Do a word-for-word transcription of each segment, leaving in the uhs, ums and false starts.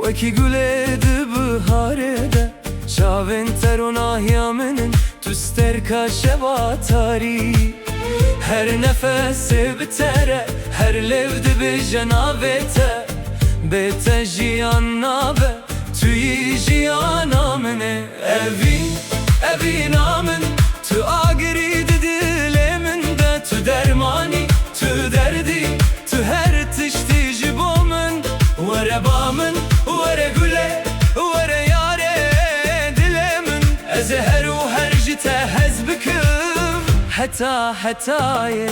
Wekî gulê di biharê de, çavên te ronahiya min in, tu sterka şeva tarî. Her nefesê bi te re, her lêv dibêje navê te. Bê te jiyan nabe, tu yî jiyana min e. Evîn, evîna min, tu agirî di dilê min de, tu dermanî, tu derdî, tu her tiştî ji bo min. Were ba min, were gule, were yarê dilê min. Ez ê her û her ji te hez bikim, heta hetayê.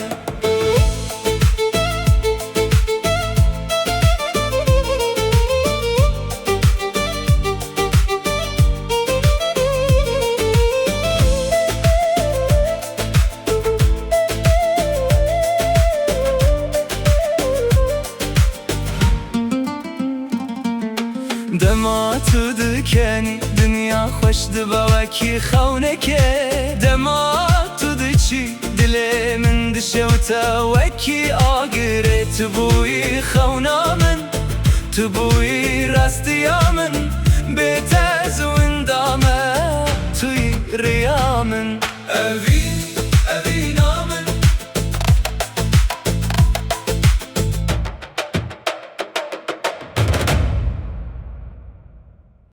Dema tu dikenî, dinya xweş dibe wekî xewnekê. Dema tu diçî, dilê min dişewte wekî agirê. Tu bûyî xewna min, tu bûyî rastiya min. Bê te ez winda me, tu yî riya min.